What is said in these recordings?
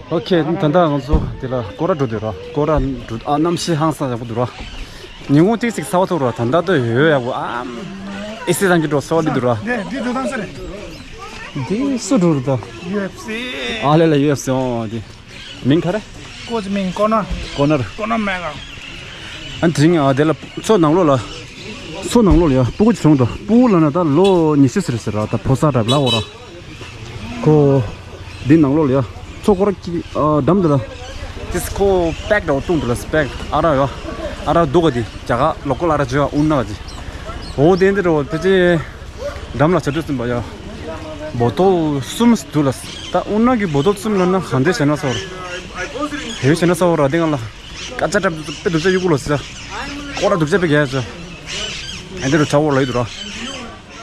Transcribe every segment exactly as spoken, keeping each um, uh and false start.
ཨོ་ཁེ། ད་ལྟ་ང་ཚོ་དེ་ལ་སྐོར་ར་འགྲོ་འདོད་ར། སྐོར་ར་འགྲོ། ཨ། གནམ་གཤིས་ཧང་སང་ཡག་པོ་འདུག་ར། ཉིན་གུང་ཏིག་ཙིག་ཚ་བ་ཐོག་ར། ད་ལྟ་ད་ཡོད་ཡག་པོ། ཨམ། ཨེ་སི་ཚང་གི་འགྲོ་སོ་ལི་འདུག་ར། ནས་འདི་འགྲོ་དང་ས་རེད། འདི་སུ་འགྲོ་རུ་ད། ཡུ་ཨེཕ་སི། ཨ་ལེ་ལེ། ཡུ་ཨེཕ་སི། ཨོ་འདི། མིང་ག་རེ། ཀོ་ཅི་མིང་ཀོ་ནར། ཀོ་ནར། ཀོ་ནར་མེག་གྷར། ཨ་དེ་རིང་ཨ་དེ་ལ་མཚོ་ནང་ལོགས་ལ། མཚོ་ནང་ལོགས་ལ་ཡ་སྤུ་གུ་ཅིག་བྱུང་འདུག་སྤུ་གུ་ལབ་ན་ད་ལོ་ཉི་ཤུ་ཟེར་ཟེར་ར། ད་ཕོ་གསར་འདྲ་ལབ་དགོས་ར། ཁོ་འདི་ནང་ལོགས་ལ་ཡ། མཚོ་སྐོར་གྱི་ཨ་འགྲམ་དེ་ལ། དེས་ཁོ་པེག་འདྲ་བོ་བཏུང་འདུག་ལ། པེག་ཨ་ར་ཡ། ཨ་ར་འདུག་ག་དེ་རྒྱ་གར་ལོ་ཀལ་ཨ་ར་བརྗོད་ཨ་ཨུ་ན་ག་དེ། འོ་དེ་འདི་འདྲ་བོ་ཕལ་ཆེར། འགྲམ་ལ་བྱ་དུས་ཙམ་པ་ཡ། བོ་ཏོལ་གསུམ་འདུག་ལ། ད་ཨུ་ན་གི་བོ་ཏོལ་གསུམ་ལབ་ན་གང་འདྲ་བྱས་ན་ཚོར། དེ་བྱས་ན་ཚོར་ར། དེ་ང་ལ་སྐད་ཆ་འདྲ་པོ་དཔེ་སྡུག་ཅག་གཡུག་གུ་ལོ་ཟེར། སྐོར་ར་སྡུག་ཅག་དཔེ་རྒྱག་ཡ་ཚོ། ཨ་འདི་རུ་བྱ་བོར་ལ་ཡོད་འདུག་ར།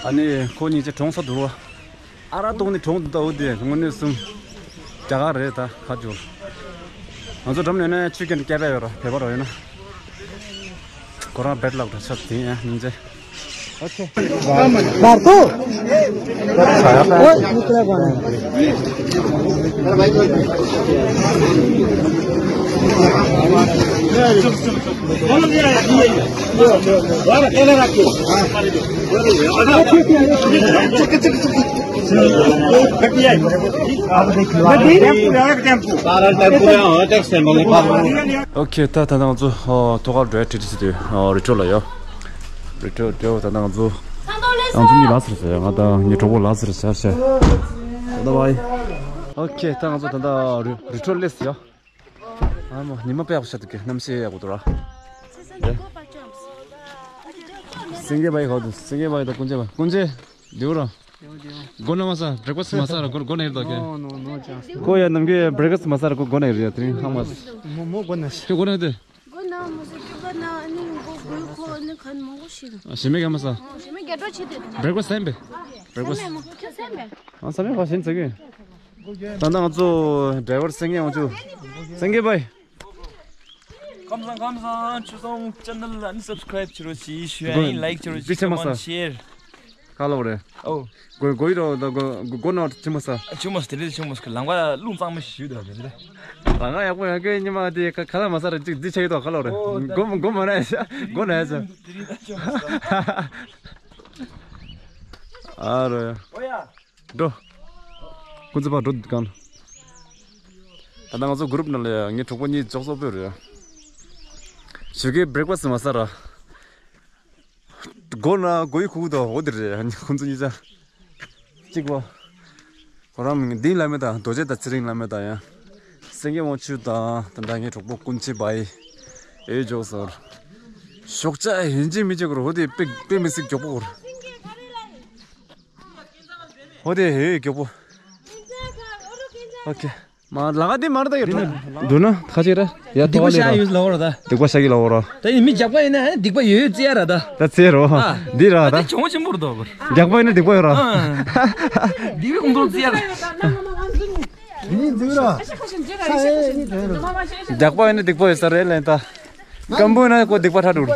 ཨ་ནི་ཁོ་གཉིས་ཆ་གྲོངས་ས་འདུག་ར། ཨ་ར་གཏོང་ནི་གྲོངས་འདུག་ད། འོ་དེ་དངོས་གནས་གསུམ། རྒྱ་གར་རེད་ད་ཁ་སྦྱོར། ང་ཚོ་འགྲམ་ནས་ནས་ཆུ་རྐྱེན་སྐྱེལ་བ་ཡོད་ར། བོད་པ་ར་ཡོད་ན། ཁོ་རང་བེད་ལབ་འདྲ་ཆགས་དེ་ཡང་སྙིང་རྗེ། ཨོ་ཁེ། བར་དུ། ཨོ། ཨོ་ཁེ། ད་ད་ང་ཚོ་ཐོག་ཁར་འགྲོ་ཡ་ཁྲིད་ཁྲིད་དུས་རི་ཁྲོད་ལ་ཡོད། རི་ཁྲོད་འགྲོ། ད་ང་ཚོ་ང་ཚོ་གཉིས་ལ་ཟེར་ཟེར། ང་དང་ངའི་གྲོགས་པོ་ལ་ཟེར་ཟེར་ཟེར། ད་བའི། ཨོ་ཁེ། ད་ང་ཚོ་ད་ལྟ་རི་རི་ཁྲོད་སླེབས་ཡོད། ཨ་མ། ཉི་མ་དཔེ་ཡག་པོ་ཤར་འདུག་གི། གནམ་གཤིས་ཡག་པོ་འདུག་ར། སེང་གེ་བའི་ཧོ་དུ། སེང་གེ་བའི་དང་ཀུན་མཁྱེན་བའི། ཀུན་མཁྱེན་བདེ་པོ་ར། དེའོ་དེའོ། སྒོ་ན་མ་ཟ། བྷི་རེག་ཕ་སི་མ་ཟ་ར། སྒོ་སྒོ་ན་ཡོད་ད་གི། ནོ་ནོ་ནོ་ཅང་། ཁོ་ཡ་ནམ་རྒྱུན་བྷི་རེག་ཕ་སི་མ་ཟ་ར། ཁོ་སྒོ་ན་ཡོད་རེད་ཡ། དེ་རིང་ཧང་མ་ཟ། མོ་མོ་སྒོ་ན་ཤི། ཁྱོད་སྒོ་ན་ཡོད་དེ། སྒོ་ན་མ་ཟ། སྐྱོ་ག་ན་ནི་མགོ་སྒུར་ཁོ་ནི་གན་མང་པོ་ཤི་ར། ཞི་མི་ག་མ་ཟ། ཞི་མི་རྒྱ་གྲོགས་ཆེ་དེ། བྷི་རེག་ཕ་སི་ཟ་ཡིན་པས། བྷི་རེག་ཕ་སི། ཁྱོད་ཟ་ཡིན་པས། ཨ་ཟ་མི་ག་ཞིན་ཟ་གི། ད་ལྟ་ང་ཚོ་ཌ་རའི་བར་སེང་གེ་དབང་ཕྱུག་སེང་གེ་བའི། ཁམས་བཟང་ཁམས་བཟང་། ཆུ་སྲང་ཅེ་ནལ་ལ་ནི་སབ་སི་ཀ་རའིབ་བྱེད་རོགས་གྱིས། ཞུ་ཡ་ཡིན། ལའིཀ་བྱེད་རོགས་གྱིས། ཀོ་མེན་ཊི་ཤེར། ག་ལ་བ་རེད། ཨོ། གོ་གོ་ཡི་རོ། ད་གོ་གོ་གོ་ནོ་ཆི་མོ་ས། ཆུ་མོ་ས་དེ་རེད། ཆུ་མོ་ས་ལང་པ་རླུང་གཙང་མ་ཞིག་ཞུ་ད་དེ་རེད། ལང་ང་ཡག་པོ་ཡག་གི་ཉི་མ་དེ་ཁ་ཁ་ལ་མ་ས་རེད། ཅིག་འདི་ཆ་ཡི་དོ་ག་ལ་བ་རེད། ཨོ། ད་གོ་མ་གོ་མ་ན་ཡ་ཤ་གོ་ན་ཡ་ཤ། དེ་རེད། ད་ཆུ་མོ་ས། ཨ་རོ་ཡ། ཨོ་ཡ། འགྲོ། ཀུན་རྫོབ་པ་འགྲོ་གང་། ད་ལྟ་ང་ཚོ་གུ་རུབ་ནང་ལ་ཡ་ངའི་གྲོགས་པོ་གཉིས་ཅོག་ཙོག་པོ་རེད། ཞུ་གི་བྷི་རེག་ཕ་སི་མ་ཟ་ར། སྒོ་ན་སྒོ་ཡི་ཁུག་དོ་འོ་དེ་རེད། ཁོང་ཚོ་གཉིས་ཆ་གཅིག་པ། ཁོ་རང་མིང་དིན་བླ་མེད་དང་རྡོ་རྗེ་དང་ཚེ་རིང་བླ་མེད་དང་ཡ། སེང་གེ་དབང་ཕྱུག་དང་ད་ལྟ་ངའི་གྲོགས་པོ་ཀུན་མཁྱེན་བའི། ཨེ་ཇོག་སོར། ཞོགས་ཇ་ཡིན་གཅིག་མིན་གཅིག་གོ་ར། འོ་དེ་དཔེ་དཔེ་མི་སྲིད་མགྱོགས་པོ་གོ་ར། ཧོ་དེ་ཧེ་མགྱོགས་པོ། ཨོ་ཁེ། མ་ལ་ག་དེ་མར་ད་ཡོད་འགྲོ་ན་ཁ་ཅིག་ར། ཡ་སྡིག་པ་ཤ་ཡོད་ལ་འོ་ར་ད། སྡིག་པ་ཤ་གི་ལ་འོ་ར། ད་ཡིན་མི་རྒྱག་པ་ཡིན་ན་སྡིག་པ་ཡོད་ཡོད་རྩི་ཡ་ར་ད། ད་རྩི་རོ། ཨ། འདི་ར་ད། ད་ཆུང་ཆེན་པོ་ར་ད་བར། རྒྱག་པ་ཡིན་ན་སྡིག་པ་ཡོད་ར། སྡིག་པའི་ཀུན་སློང་རྩི་ཡ་ར། ཡིན་འདུག་ར། རྒྱག་པ་ཡིན་ན་སྡིག་པ་ཡོད་ས་རེད་ལན་ད། སྐམ་པོ་ཡིན་ན་ཁོ་སྡིག་པ་ཁྲ་འགྲོ།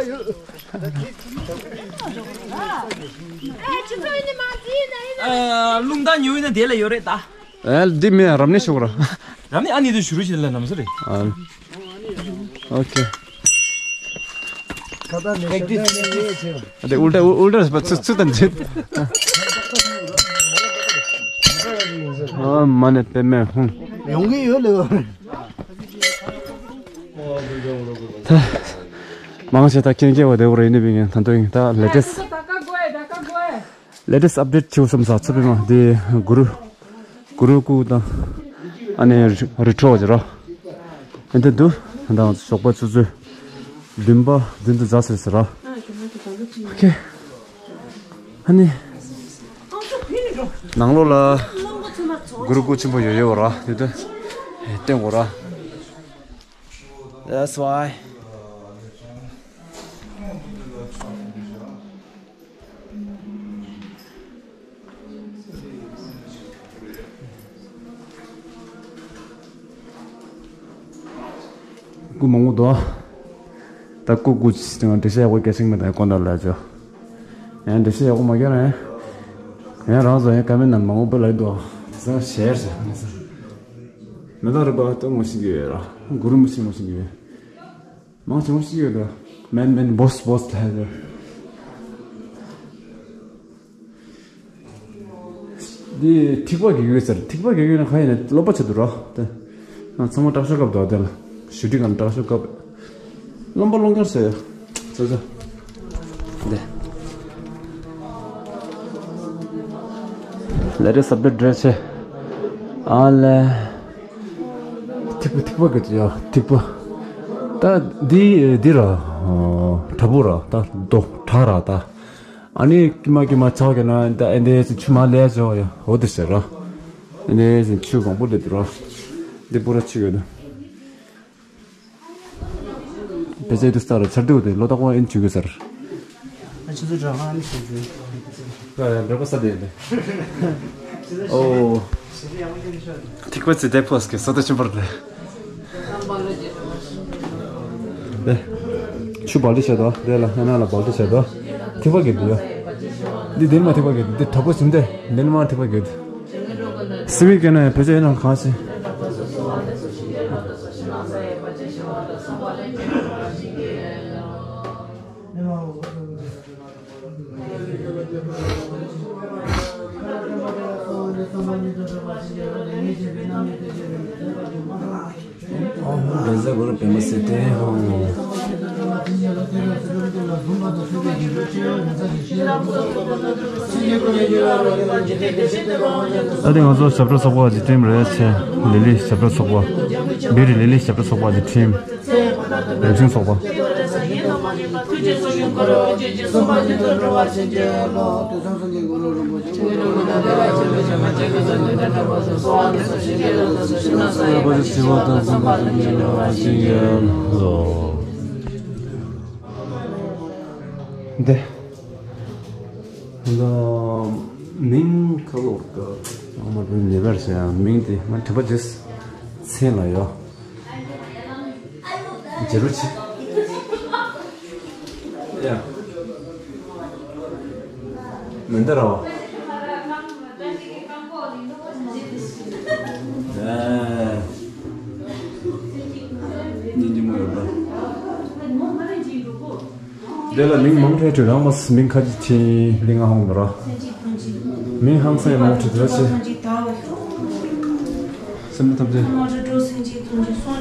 ཨ། རླུང་རྟ་ཉུལ་ན་དེ་ལ་ཡོད་རེད་ད། ཨ། འདི་མིན་རབ་གནས་ཤོག་ར། རབ་གནས་ཨ་ནི་དུ་ཞུ་རུ་ཞིག་ལ་ནམ་སུ་རེད། ཨ། ཨོ་ཁེ། ཨ་དེ་ཨུལ་ཏ་ཨུལ་ཏ་པ་ཚུ་ཚུ་དང་འཛིན། ཨ་མ་ནེ་པེ་མེ་ཧུང་། ཡོང་གི་ཡོད་ལེ། ད་མང་ཆེ་ད་ཁྱེད་ཀྱི་བ་དེ་བོ་རེ་ནི་བི་ངན་ད་དོ་ཡིན་ད་ལེ་ཊེ་སི། ལེ་ཊེ་སི་ཨབ་ཌེཊ་ཆེ་བོ་བསམ་ས་ཚུ་བི་མ་དེ་གུ་རུ། གུ་རུ་སྐུ་དང་། ཨ་ནི་རི་རི་ཁྲོད་ཀྱི་རོ། ཨ་འདི་འདུག་ད་ལྟ་ཞོགས་པ་ཆུ་ཚོད་བདུན་པ་བདུན་དང་ཟླ་ཟེར་ཟེར་ར། ཨོ་ཁེ། ཨ་ནི། ནང་ལོགས་ལ་གུ་རུ་སྐུ་ཆེན་པོ་ཡོད་ཡོད་ར་ཡོད་དེ། སྟོན་དགོས་ར། That's why. སྐུ་མང་པོ་འདུག་ད་སྐུ་སྐུ་འགྲེལ་བཤད་ཡག་པོ་སྐད་ཆེན་མེད་ད་ཀོན་ད་ལ་ཅོ། ཡང་འགྲེལ་བཤད་ཡག་པོ་མ་སྐད་ར་ཡང་། ཡང་རང་ཚོ་ཡང་ཀ་མེན་ནང་མང་པོ་སྤེལ་ལ་འདུག་ཟ་ཤེར་ཟེར། མེ་ཏོག་རིག་པ་ལྟོས་ངོ་ཤེས་ཀྱི་ཡོད་ར། གུ་རུ་མི་ཤེས་ངོ་ཤེས་ཀྱི་ཡོད། མང་ཆེ་ངོ་ཤེས་ཀྱི་ཡོད་ར། མེན་མེན་བོས་བོས་ལ་ཡོད། འདི་ཐིགས་པ་གི་ཡོད་ཟེར། ཐིགས་པ་གི་ཡོད་ན་ག་ཡིན་ན་སློབ་པ་ཆེ་དུ་ར། དེ་ང་ཚང་མ་དྲག་ཤོས་སྐབས་དོ་དེ་ལ་ཞུ་ཏི་ག་ན་དྲག་ཤོས་སྐབས། རློན་པ་རློན་ཀར་ཟེར། ཙོ་ཙོ། འདི། ལས་རེ་སབ་ཌེ་འདྲ་ཆེ། ཨ་ལས། ཐིགས་པ་ཐིགས་པ་གི་ཡ་ཐིགས་པ། ད་འདི་འདི་ར། དྲ་བུ་ར་ད་རྡོ་བྲག་ར་ད། ཨ་ནི་ཀྱི་མ་ཀྱི་མ་ཆག་གི་ན་ད་ཨེ་འདི་ཆུ་མ་ལས་ཆོ་ཡ་འོ་དེ་ཟེར་ར། ཨེ་འདི་ཆུ་གང་པོ་འདི་ར། འདི་པུ་ར་ཆུ་ཡོད་ད། བེ་ཅའི་དུ་སྟ་ར་ཆར་དུ་དེ་ལོ་ཏག་པ་ཨིན་ཆུ་གི་སར། ཨ་ཆུ་ཚོད་གྲངས་ཨ་ནི་ཆུ་ཚོད། འགྲོ་པ་ས་དེ་ཡིན་ཏེ། ཨོ། ཐིགས་པ་ཙི་དེ་ཕོས་ཀྱི་ས་དུ་ཆེན་པོར་དེ། དེ། ཆུ་བལ་དུ་བྱེད་དོ། དེ་ལ་ཧ་ན་ལ་བལ་དུ་བྱེད་དོ། ཐིགས་པ་གི་དུ་ཡོ། འདི་དེ་མ་ཐིགས་པ་གི་དུ། འདི་དྲ་བུ་ཟིན་ཏེ། འདི་ནི་མ་ཐིགས་པ་གི་དུ། སི་བི་ཀེ་ན་བེ་ཅའི་ན་གང་སི། ད་དེ་ང་ཚོ་ཞབས་བྲོ་ཚོགས་པ་གི་ཊིམ་རེད་ཆེ། ལི་ལི་ཞབས་བྲོ་ཚོགས་པ། བེ་རི་ལི་ལི་ཞབས་བྲོ་ཚོགས་པ་གི་ཊིམ། རིམ་བྱོན་ཚོགས་པ། འདི། ལ། མིང་ཁ་ལོག་གི། ཨ་མ་བུ་ནེ་བར་ཟེར་ཡང་མིང་དེ་ང་དྲི་བ་བྱེད། མཚན་ལ་ཡོ། ཇེ་རུ་ཆི། ཡ། མི་འདི་ར་བ། ཨེ། སྙིང་རྗེ་མོ་ཡོད་པ། དེ་ལ་མིང་མང་ཁྲལ་ཁྲོད་རང་མོས་མིང་ཁ་ཅིག་ཆེ་ལི་ང་ཧོང་ར། མིང་ཧང་སང་མང་ཁྲལ་དེ་ཆེ། སེམས་ཐམས་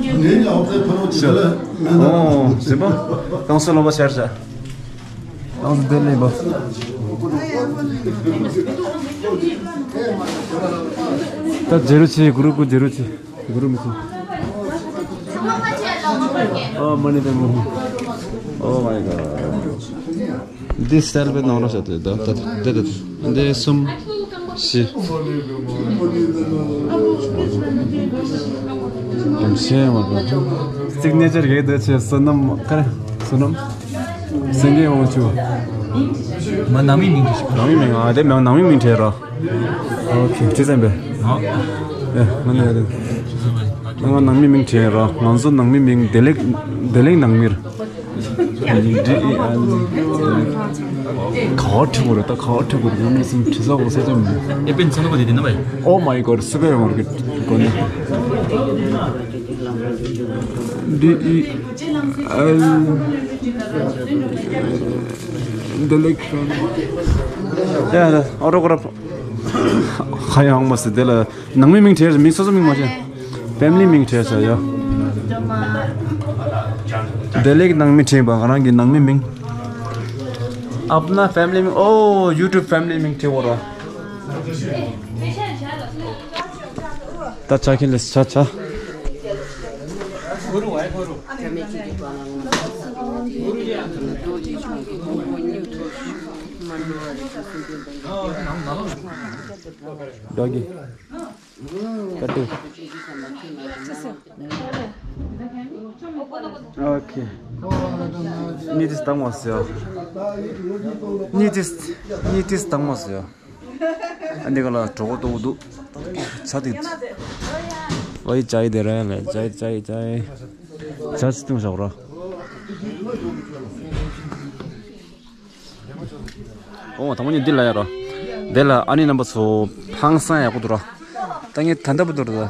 ཅད། ཨོ་ཟིན་པ། ཏང་སོ་ལོ་བ་ཤར་ཤ། ཏང་སོ་དེ་ལེ་བ། ད་ཇེ་རུ་ཆི་གུ་རུ་གུ་ཇེ་རུ་ཆི། གུ་རུ་མི་ཆེ། Oh, money they move. Oh my God. འདི་སེལ་བའི་ནང་ལ་བྱ་དེ་ད་ད་དེ་དེ་འདི་གསུམ་བཞི། སིག་ནེ་ཅར་གེ་དེ་ཆེ་བསོད་ནམས་ག་རེ་བསོད་ནམས། སེང་གེ་དབང་ཕྱུག་མ་ནང་མི་མིང་དེ་ཞིག་ནང་མི་མིང་ཨ་དེ་མིང་ནང་མི་མིང་བྲིས་རོགས། ཨོ་ཁེ་ཁྲི་བཙན་པས། ཨ། ཨེ་ང་ནི་ཡ་དེ། ང་ནང་མི་མིང་བྲིས་རོགས། ང་ཚོ་ནང་མི་མིང་བདེ་ལེགས་བདེ་ལེགས་ནང་མིར། ཌི་ཨི་ཨེལ། ག་བ་བྲིས་དགོས་རེད་ད་ག་བ་བྲིས་དགོས་རེད་ང་ནི་སེམས་བྲིས་ས་གོ་ས་ཚོད་མིན། ཨེ་པན་ཚང་ལ་གོ་དེ་དེ་ན་བའི། Oh my God སུ་པེར་མར་ཀེ་ཊི་གོ་ནི། ཌི་ཨི་ཨེལ། བདེ་ལེགས་ཕན། ཡ་ཡ་ཨོ་ཊོ་གྷ་རབ། ཧ་ཡང་མ་སི་དེ་ལ་ནང་མི་མིང་བྲིས་མིང་སོ་སོ་མིང་མ་བྲིས། ཕེ་མི་ལི་མིང་བྲིས་ས་ཡོ། བདེ་ལེགས་ནང་མི་བྲིས་པ་ང་རང་གི་ནང་མི་མིང་། ཨབ་ན་ཕེ་མི་ལི་མིང་ཨོ་ཡུ་ཊུབ་ཕེ་མི་ལི་མིང་བྲིས་འོ་ར། ད་ཆ་ཁྱེར་ལས་ཆ་ཆ། ཌོ་གི། ཀ་ཏི། ཨོ་ཁེ། གཉིས་ཏིས་དང་མོ་སི་ཡོ། གཉིས་ཏིས། གཉིས་ཏིས་དང་མོ་སི་ཡོ། ཨ་འདི་ག་ལ་གྲོགས་པོ་ཏོག་འདུག་ཆ་ཏི། ཝའི་ཅའི་དེ་ར་ལེ་ཅའི་ཅའི་ཅའི། ཆ་སི་ཏུང་ཞོག་ར། ཨོ་དང་པོ་ཉིད་འདི་ལ་ཡ་ར། འདི་ལ་ཨ་ནི་རྣམ་པ་ཚོ་ཧང་སང་ཡག་པོ་འདུག་ར། ད་ངས་ད་ལྟ་བུ་འདུག་ར།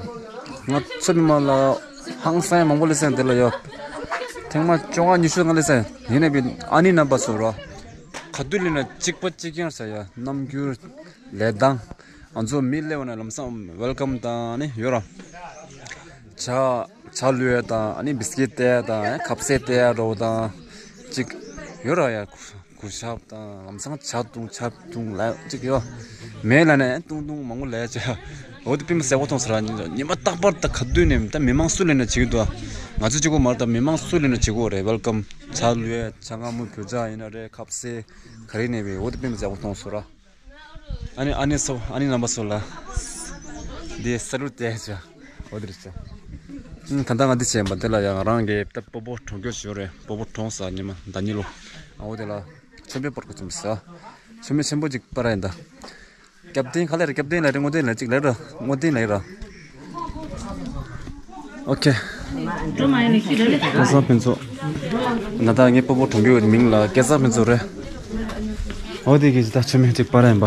ང་ཚོ་མི་མང་ལ་ཧང་སང་མང་པོ་སླེབས་སོང་། འདི་ལ་ཡ་ཐེངས་མ་བཅོ་ལྔ་ཉི་ཤུ་ལྔ་སླེབས་སོང་། ཡིན་ནའི་ཨ་ནི་རྣམ་པ་ཚོ་ར་ག་དུས་སླེབས་ན་གཅིག་པ་གཅིག་རྐྱང་ཟེར་ཡ། རྣམ་འགྱུར་ལས་སྟངས། ང་ཚོ་མི་སླེབས་པ་ན་ལམ་སང་ཝེལ་ཀམ་དང་ནི་ཡོད་ར། ཇ་ཇ་བླུགས་ཡ་དང་ཨ་ནི་བིས་ཀིཊ་སྟེར་ཡ་དང་ཁ་ཟས་སྟེར་ཡ་འདྲ་བོ་དང་གཅིག་ཡོད་ར་ཡ། གུ་ཞབས་དང་ལམ་སང་ཇ་བཏུང་ཇ་བཏུང་ལ་གཅིག་ཡོད། མེད་ལ་ནས་བཏུང་བཏུང་མང་པོ་ལས་བྱ། འོ་དེ་དཔེ་མི་སྲིད་པོ་མཐོང་སོང་ར། ཉི་མ་རྟག་པར་ད་ག་དུས་ནས་ད་མི་མང་སུ་སླེབས་ན་བྱེད་ཀྱི་འདུག་ང་ཚོ་གཅིག་པོ་མ་རེད། ད་མི་མང་སུ་སླེབས་ན་བྱེད་ཀྱི་ཡོད་རེད། ཝེལ་ཀམ། ཇ་བླུགས་ཡ། ཇ་མངར་མོ་བོད་ཇ་ཡིན་ན་རེད། ཁ་ཟས་ག་རེ་ནས་བས། འོ་དེ་དཔེ་མི་སྲིད་པོ་མཐོང་སོང་ར། ཨ་ནི་ཨ་ནི་སོ་ཨ་ནི་རྣམ་པ་ཚོ་ལ་འདི་ས་རུ་བལྟས་བྱ། འོ་དེ་རེད་བྱ། ཨུམ། ད་ལྟ་ང་འདི་བྱས་པ་འདི་ལ་ཡང་རང་གི་ད་སྤོ་བོ་གྲོངས་རྒྱུ་ཞིག་ཡོད་རེད། སྤོ་བོ་གྲོངས་ས་ཉི་མ་ཟླ་ཉི་ལོ། ཨ་འོ་དེ་ལ་མཆོད་མེ་སྤར་དགོས་ཙམ་ཟ། མཆོད་མེ་ཆེན་པོ་ཅིག་སྤར་ཡིན་ད། སྐྱབས་རྟེན་ག་ལེར་སྐྱབས་རྟེན་ལ་རེད། བསྔོ་རྟེན་ལ་ཅིག་ལ་ར། བསྔོ་རྟེན་ལ་ར། ཨོ་ཁེ། སྐལ་བཟང་ཕུན་ཚོགས། ང་ད་ངའི་སྤོ་བོ་གྲོངས་རྒྱུ་མིང་ལ་སྐལ་བཟང་ཕུན་ཚོགས་རེད། འོ་དེ་གི་ད་མཆོད་མེ་ཅིག་སྤར་ཡིན་པ།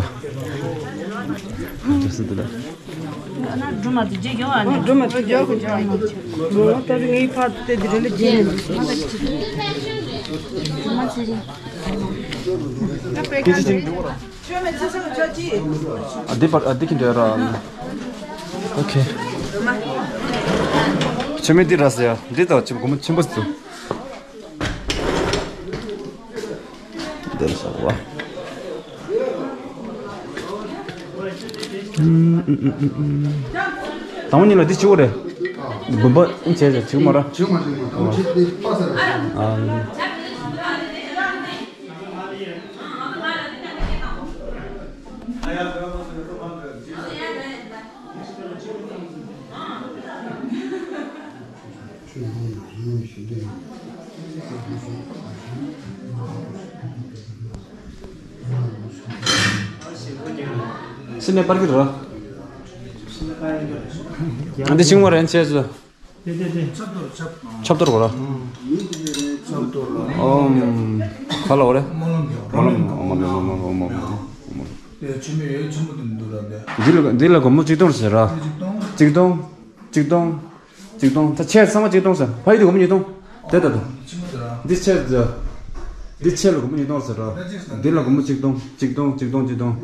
སྒྲུང་མ་དེ་རྗེས་རྒྱོ་བ་ནི། སྒྲུང་མ་དེ་རྒྱོ་གི་རྒྱོ་ཨ་ནི། ད་རིང་ངའི་ཕ་དེ་དེ་རེ་ལ་རྗེས་ནས། སྒྲུང་མ་ཚེ་རིང་། ཨ་འདི་པར་ཨ་འདི་གི་འདྲ་ར། ཨོ་ཁེ། མཆོད་མེ་འདི་ར་ཟེར་ཡ། འདི་ད་ཆེན་པོ་སྒོར་མོ་ཆེན་པོ་ཟེར། འདིར་བཞག་པ། དང་པོ་ཉིད་ལ་འདི་བྱིའུ་རེད། བུམ་པ་བྱས་བྱས་བྱིའུ་མ་ར། བྱིའུ་མ་བྱིའུ་མ་དང་པོ་ཆེ་དེ་པ་ས་རེད། ཨ། སེམས་ནས་པར་གྱི་ར། ཨ་འདི་ཆིང་མོ་རན་ཆེ་ཚོ། ཆབ་གཏོར་གོ་ར། ཨོམ། ག་ལ་འོ་རེ། མ་ལམ་མ་ལམ་མ་ལམ་མ་ལམ། འདི་ལ་འདི་ལ་སྒོར་མོ་གཅིག་སྟོང་ཟེར་ར། གཅིག་སྟོང་། གཅིག་སྟོང་། གཅིག་སྟོང་། ད་ཆས་ཚང་མ་གཅིག་སྟོང་ཟེར། ཕ་ཡི་དུ་སྒོར་མོ་ཉིས་སྟོང་། དེ་ད་ད། འདི་ཆས་ད། འདི་ཆས་ལ་སྒོར་མོ་ཉིས་སྟོང་ཟེར་ར། འདི་ལ་སྒོར་མོ་གཅིག་སྟོང་། གཅིག་སྟོང་། གཅིག་སྟོང་། གཅིག་སྟོང་།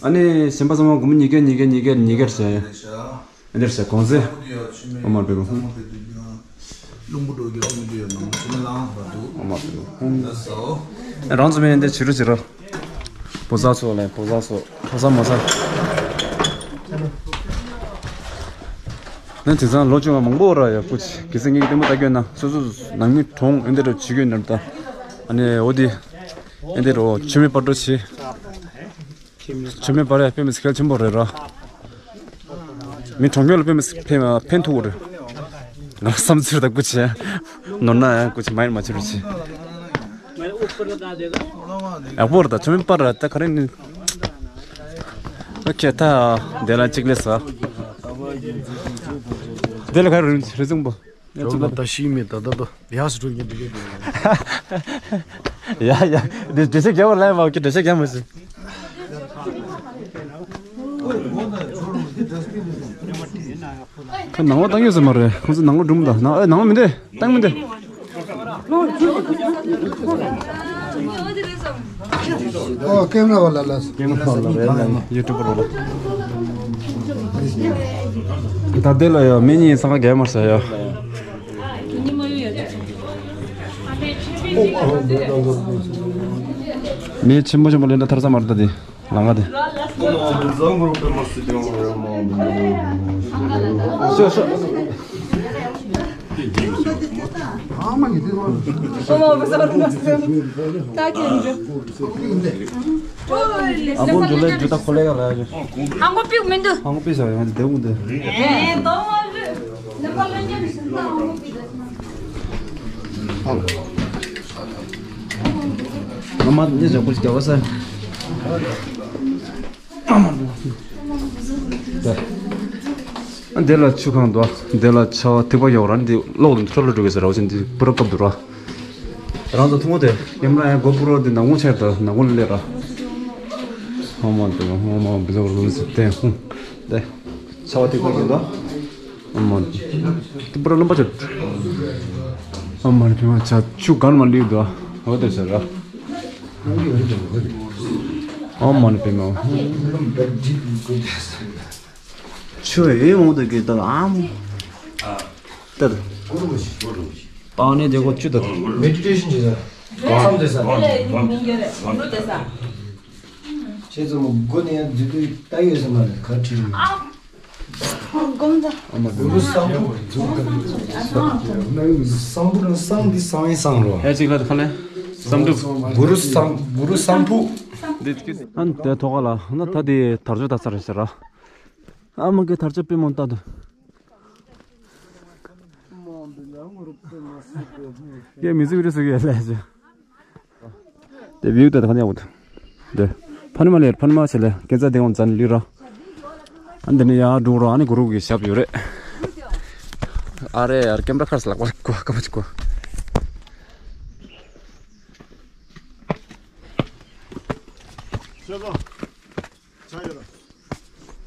ཨ་ནི་གཞན་པ་ཚང་མ་སྒོར་མོ་ཉིས་བརྒྱ་ཉིས་བརྒྱ་ཉིས་བརྒྱ་ཉིས་བརྒྱ་ཟེར། ཨ་འདིར་ཟེར་གོང་ཚེ། ཨོ་མ་རེ་བེ་བེ། རླུང་བུ་འགྲོ་རྒྱུ་ཨོ་མི་འདུག་ཡོད་ནང་ཆུ་མེ་ལངས་བར་དུ། ཨོ་མ་རེ་བེ་བེ། ལགས་སོ། ཨེ་རང་ཚོ་མི་འདི་བྱི་རུ་བྱི་རུ། བུ་ཚ་ཚོ་ལས་བུ་ཚ་ཚོ་ཁ་ས་མ་ཚ། ནས་དེང་སང་ལོ་ཆུང་བ་མང་པོ་ར་ཡ་སྐུ་མཁྱེན་གྱི་སེང་གེ་ལྟད་མོ་ལྟ་རྒྱུ་ན་སོ་སོ་ནང་མི་གྲོངས་ཨེ་འདི་རུ་བྱེད་རྒྱུ་ནར་ད། ཨ་ནི་འོ་དེ་ཨེ་འདི་རུ་ཆུ་མེ་པར་འགྲོ་བྱེད། མཆོད་མེ་སྤར་ཡ་དཔེ་མི་སྲིད་གལ་ཆེན་པོ་རེད་ར། མི་གྲོངས་མཁན་ལ་དཔེ་མི་སྲིད་ཕན་ཕན་ཐོགས་རེད། ང་བསམ་ཚུལ་དང་སྐུ་ཆེ། ནོར་ན་ཡང་སྐུ་ཆེ་མ་ཡིན་མ་ཆེ་རུ་ཆེ། ཡག་པོ་རེད་ད་མཆོད་མེ་སྤར་ར་ད་ག་རེ་ནི། ཨོ་ཁེ་ད་དེ་ལ་གཅིག་ལས་ས། དེ་ལ་ག་རེ་རེ་ཟུང་པོ། ཇོ་ལོ་ད་ཤི་མེད་ད་ད་ད་ཡག་སུ་འགྲོ་ཉིན་འགྲོ་གི་འདུག་ཡ་ཡ། འདི་འདྲ་ཆེ་རྒྱ་བོ་ལ་མ་གི་འདྲ་ཆེ་རྒྱ་མ་ཟིན། ཁ་ནང་ལོགས་བཏང་ཡོད་ས་མ་རེད། ཁོང་ཚོ་ནང་ལོགས་འགྲོ་མི་འདུག་ནང་ཨེ་ནང་ལོགས་མི་འདུག་བཏང་མི་འདུག་ཨོ་ཀེམ་ར་བ་ལ་ལ། ཀེམ་ར་བ་ལ་རེད་ལ་ཡུ་ཊུབ་པར་བ་ལ། ད་དེ་ལ་ཡ་མི་གཉིས་ཚང་ཁ་རྒྱལ་མ་ཟེར་ཡ། མི་ཆེན་པོ་ཆེན་པོ་ལེན་ད་ཐར་ས་མ་རེད་ད་དེ་ལང་ང་དེ། ཤོ་ཤོ། ཨ་ཁོ་འཇུ་ལེ་འཇུ་ད་ཁོ་ལེ་ག་ལ་ཡ། ཧང་གོ་པིག་མི་འདུག་ཧང་གོ་པིག་ཟ་ཡ་འདི་འདི་འདི། ཨ་མ་ནི་ཟ་ཁུ་ཅི་ག་བ་ས། ཨ་མ་འདི་ལ་ཆུ་ཁང་འདུག་འདི་ལ་ཆ་བ་ཐིགས་པ་ཡོག་ར་འདི་གློག་འདི་འཕྲོ་བརླག་འགྲོ་གི་ཟེར་ར་བ་ཅན་འདི་པུ་ར་སྐབས་འདུག་ར། རང་ཚོ་ཐུང་ངུ་དེ་ཀེམ་ར་ཡང་གོ་པུ་རོ་འདི་ནང་ངོ་ཆེར་དུ་ནང་ངོ་ལ་སླེབས་ར། ཧོ་མ་འདི་ཧོ་མ་འབི་ལོ་རུ་ཟི་ཏེ་ཧུང་དེ་ཆ་བ་ཐིགས་པ་ཡོག་འདུག་ཨོཾ་མ་ཎི། ཏི་པུ་ར་རློན་པ་ཆེ། ཨོཾ་མ་ཎི་པདྨེ། ཆ་ཆུ་གང་མ་ལུས་དོ། འོ་དེ་ཟེར་ར། ཨོཾ་མ་ཎི་པདྨེ། ཆུ་ཨེ་འོང་དུ་གི་ད་ཨམ། ད་ད། པ་ནི་དེ་གོ་ཆུ་ད། མེ་ཌི་ཊེ་ཤན་བྱེད་ས། བསམ་བཏོན་ས། ཁྱེད་ཚོ་མོ་སྒོ་ནས་ཡང་འཛུལ་དུས་ལྟ་ཡོད་ས་མ་རེད། ག་ཁྲིད་རེད། སྒོམ་ད། གུ་རུ་སམ་བྷུ། སམ་བྷུ་རང་སང་འདི་སང་ཡིན་སང་རོ། ཨེ་ཅིག་ལ་ཁ་ལེ། བསམ་འགྲུབ། གུ་རུ་སམ་གུ་རུ་སམ་བྷུ། འདི་ཨན་དེ་ཐོག་ལ་ན་ད་དེ་དར་ལྕོག་ད་ཚར་རེད་ཟེར་ར། ཨ་མ་གི་དར་ལྕོག་པི་མོ་ལྟ་དུ། ཡེ་མི་ཟིག་རེ་ཟིག་ཡེ་ལེ་ཟེར། དེ་བིའུ་དེ་ད་ག་ནས་ཡོང་དེ། ཕ་ནི་མ་ལེར་ཕ་ནི་མ་ཆེ་ལེ་སྐད་ཆ་དེ་ཡོང་ཙན་ལི་ར། ཨ་འདི་ནི་ཡ་འགྲོ་ར། ཨ་ནི་གུ་རུ་གི་ཞབས་ཡོད་རེད། ཨ་རེ་ཡར་ཀེམ་ར་ཁར་སི་ལག་པ་ཀོ་ཀ་མ་ཅི་ཀོ།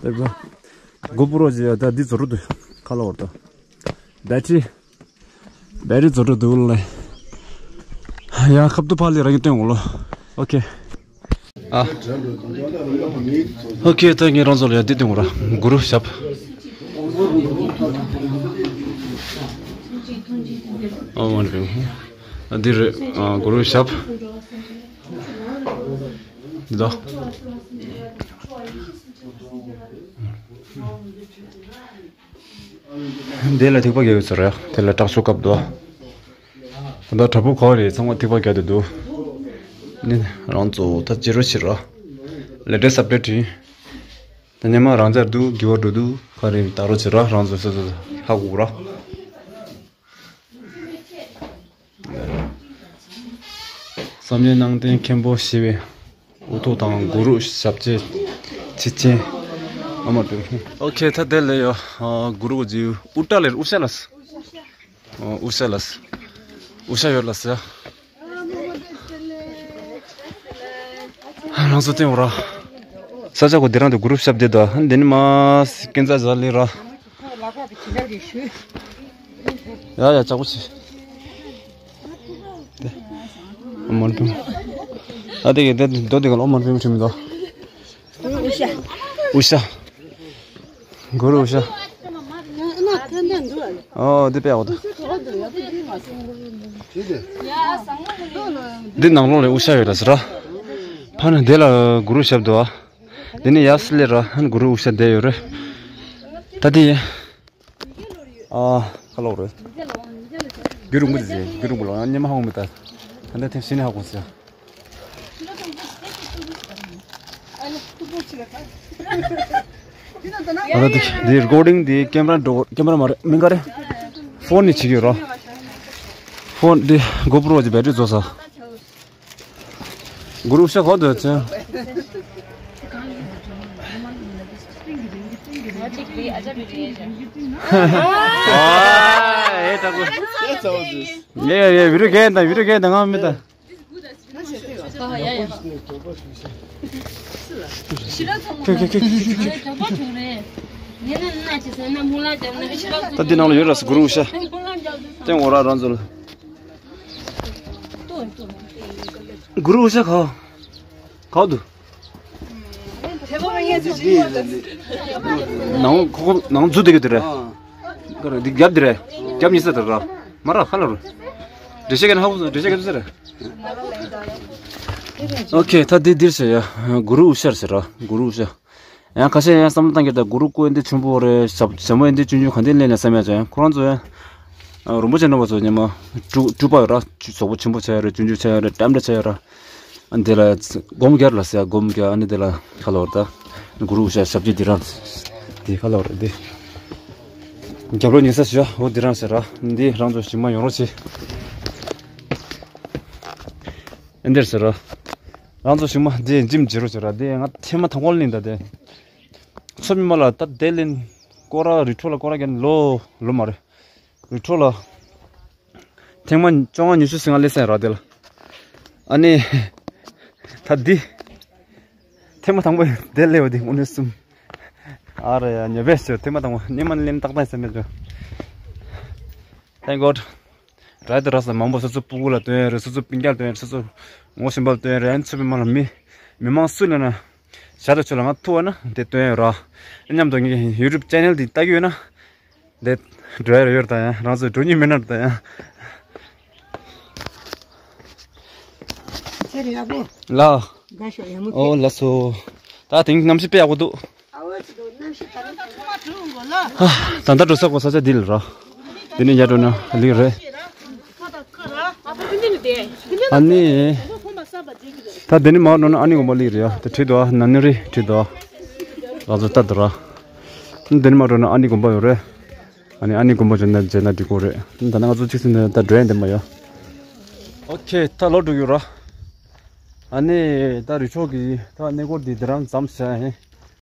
དེ་གོ་གོ་པུ་རོ་ཇི་ཡ་ད་འདི་ཛོ་རུ་དུ་ཁ་ལ་བར་དུ། བེ་ཊི་རི། བེ་ཊི་རི་ཛོ་རུ་དུ་ལ། ཡ་ཁབ་ཏུ་ཕ་ལི་ར་གི་སྟོན་འོ་ལོ། ཨོ་ཁེ། ཨ། ཨོ་ཁེ། ད་ངས་རང་ཚོ་ལ་ཡ་འདི་སྟོན་འོ་ར། གུ་རུ་ཞབས། ཨོ་མ་རེད། འདི་རེད། གུ་རུ་ཞབས། འདི་ལ། དེ་ལ་ཐིགས་པ་རྒྱག་ཡོད་ཚོད་རེད། དེ་ལ་དྲག་ཤུགས་སྐབས་དོ། ད་ལྟ་བྲག་ཕུག་ག་རེ་ཚང་མ་ཐིགས་པ་རྒྱག་དུ་འདུག་ནི་རང་ཚོ་ད་ཇི་རོ་ཕྱིར་ར། ལེ་ཊེ་སི་ཨབ་ཌེ་ཊི་ཡིན། ད་ཉི་མ་རང་ཅག་འདུག་གི་བ་འགྲོ་འདུག་ག་རེ་ད་རོ་ཕྱིར་ར། རང་ཚོ་སོ་སོ་ཧ་གོ་ར། བསམ་ཡས་ནང་བསྟན་མཁན་པོ་ཞི་བའི་དབུ་ཐོག་དང་གུ་རུ་ཞབས་རྗེས་ཆེ་ཆེ་ཨ་མ་དུ། ཨོ་ཁེ། ད་དེ་ལས་ཡོ། གུ་རུ་གི་རྗེས་དབུ་སྐྲ་ལས་དབུ་ཞྭ་ལ། དབུ་ཞྭ་ལ། དབུ་ཞྭ་ཡོད་ལ་ཟེ། རང་ཚོ་སྟེང་འོ་ར། ས་ཆ་གོ་འདི་རང་དུ་གུ་རུ་ཞབས་བསྡད་དོ། འདི་ནི་མ་སྐྱེན་ཚ་ཟ་ལི་ར། ཡ་ཡ་ཅག་པོ་ཆེ། དེ། མོན་ཕིང་། ཨ་དེ་གི་དེ་རྡོ་དེ་ག་ལོ་མོན་ཕིང་ཁྲིམ་དོ། དབུ་ཞྭ། གུ་རུ་དབུ་ཞྭ། ཨོ་དེ་པེ་ཨོ་དོ། འདི་ནང་ལོགས་ལ་དབུ་ཞྭ་ཡོད་ལ་ཟེར་ར། ཕ་ནི་དེ་ལ་གུ་རུ་ཞབས་དོ། དེ་ནི་ཡ་སི་ལེ་ར་ཧན་གུ་རུ་དབུ་ཞྭ་བསྡད་ཡོད་རེད། ད་དེ་ཡིན། ཨ། ཁ་ལོག་རེད། རྒྱུ་རུང་པོ་དེ་ཟེར། རྒྱུ་རུང་པོ་ལ་ཉི་མ་ཧ་གོ་མི་ལྟ། ད་ལྟ་ཐེངས་ཤིན་ཧ་གོ་ཟེར། ཨ་ད་དེ་དེ་རི་ཀོར་ཌིང་དེ་ཀེམ་ར་འགྲོ། ཀེམ་ར་མ་རེད། མིང་ག་རེད། ཕོན་ནས་བྱེད་ཀྱི་ཡོད་ར། ཕོན་དེ་གོ་པུ་རོ་གི་བེ་ཊི་རི་རྫོགས་ས། གུ་རུ་དབུ་ཞྭ་ག་པར་འདུག་ཅེ། ཨ་ཨེ་ད་གོ། ཡེ་ཡེ་བི་རུ་གེ་ད་བི་རུ་གེ་ད་ང་མི་ད། ད་འདི་ནང་ལ་ཡོད་ར་སི་གུ་རུ་དབུ་ཞྭ། སྟེང་འོ་ར་རང་ཚོ་ལ། གུ་རུ་དབུ་ཞྭ་ག་ག་འདུག་ནང་ཁོ་ཁོ་ནང་འཛུལ་བསྡད་ཀྱི་འདུག་རེད། འདི་རྒྱབ་འདི་རེད། རྒྱབ་གཉིས་ས་དེ་ར། མ་ར་ཁ་ལ་རུ། འགྲེལ་བཤད་ག་ནས་ཧ་གོ་སོང་། འགྲེལ་བཤད་ག་ཚོད་ཟེར། ཨོ་ཁེ། ད་འདི་འདིར་ཟེར་ཡ། གུ་རུ་དབུ་ཞྭ་ཟེར་ར། གུ་རུ་དབུ་ཞྭ། ཡང་ཁ་ཤས་ཡང་བསམ་བློ་བཏང་གི་ད་གུ་རུ་སྐུ་ཨེ་འདི་ཆེན་པོ་རེད། ཞབས་ཞབས་མོ་ཨེ་འདི་ཆུང་ཆུང་ག་འདི་ལེན་ན་བསམ་ཡ་ཅན་ཁོ་རང་ཚོ་ཡང་། རིན་པོ་ཆེ་འགྲོ་བ་ཚོ་ཉི་མ་སྤྲུལ་སྤྲུལ་པ་ཡོད་ར། ཅུ་ཚོགས་པ་ཆེན་པོ་ཆགས་ཡོད་རེད། ཆུང་ཆུང་ཆགས་ཡོད་རེད། ཏྲམ་ཏྲ་ཆགས་ཡོད་ར། ཨ་འདི་ལ་སྒོམ་རྒྱག་ལ་ཟེར། སྒོམ་རྒྱག་ཨ་ནི་འདི་ལ་ཁ་ལོ་ར་ད། གུ་རུ་དབུ་ཞྭ་ཞབས་ཀྱི་འདི་རང་། འདི་ཁ་ལོ་ར་འདི། རྒྱབ་ལོགས་ཉེ་ས་ཞུ་འོ་འདི་རང་ཟེར་ར། འདི་རང་ཚོ་ཞིག་མ་ཡོང་རོགས་བྱེད། ཨེ་འདིར་ཟེར་ར། རང་ཚོ་ཞིག་མ་འདི་འཇིམ་བྱེད་རོགས་བྱེད་ར། འདི་ང་ཐེངས་མ་དང་པོ་ལེན་ད་དེ། ཚོ་མི་མ་ལ་ད་དེ་ལེན། སྐོར་ར་རི་ཁྲོད་ལ་སྐོར་ར་རྒྱབ་ལོ་ལོ་མ་རེད། རི་ཁྲོད་ལ། ཐེངས་མ་བཅོ་ལྔ་ཉི་ཤུ་ཟིན་ང་སླེབས་ས་ཡིན་ར་དེ་ལ། ཨ་ནི། ད་འདི། ཐེངས་མ་དང་པོ་དེ་སླེབས་པ་དེ་དངོས་གནས་གསུམ། ཨ་རེ་ཡ་ཉེ་བས་ཟེར་ཐེངས་མ་དང་པོ་ཉི་མ་ལེན་ཏག་ཏག་ཟེར་མེད་ཅོ། Thank God. ར་དེ་ར་ས་མང་པོ་སོ་སོ་སྤུ་གུ་ལ་སྟོན་ཡ་རེད། སོ་སོ་སྤུན་ཀྱག་ལ་སྟོན་ཡ་རེད། སོ་སོ་ངོ་ཤེས་པ་ལ་སྟོན་ཡ་རེད། ཨ་ནི་ཚུར་མི་མང་ལ་མི་མི་མང་སུ་ལ་ན་ཞག་དང་ཆུ་ལ་ང་ཐུག་པ་ན་དེ་སྟོན་ཡ་ར། ཨ་མཉམ་དུ་ངའི་YouTube channel དེ་ལྟ་གི་ཡོད་ན། དེ་འགྲོ་ཡ་རེ་ཡོད་ད་ཡང་རང་ཚོ་འགྲོ་ཉིད་མེད་ན་ད་ཡང་། ཁྱེད་རེ་ཡག་པོ། ལ། དགའ་ཤོག་ཡག་མོ་ཨོ་ཕེབས། ལ་སོ། ད་དེང་གནམ་གཤིས་དཔེ་ཡག་པོ་འདུག་ཨ་འོ་ཅི་འདུག་གནམ་གཤིས་ད་རུང་། ད་ལྟ་འགྲོ་ས་གོ་ས་ཆ་འདི་ལ་ར། འདི་ནས་ཡར་འགྲོ་ན་ལིག་རེད། ཨ་ནི། ད་འདི་ནས་མར་འགྲོ་ན་ཨ་ནི་དགོན་པ་ལིག་རེད་ཡ། དེ་བྲིས་འདུག་ཨ་ན་ནི་རི་བྲིས་འདུག་ཨ། ལ་ཚོ་ལྟ་འདུག་ར། འདི་ནས་མར་འགྲོ་ན་ཨ་ནི་དགོན་པ་ཡོད་རེད། ཨ་ནི་ཨ་ནི་དགོན་པ་འགྲོ་ན་མཇལ་ན་འགྲིག་གོ་རེད། ད་ནང་ང་ཚོ་གཅིག་ཟིན་ནས་ད་འགྲོ་ཡ་འདི་མ་ཡོད། ཨོ་ཁེ་ད་ལོ་འགྲོ་གི་ཡོད་ར། ཨ་ནི་ད་རི་ཆོག་གི་ད་གནས་སྐོར་འདི་འདི་རང་མཚམས་བྱས།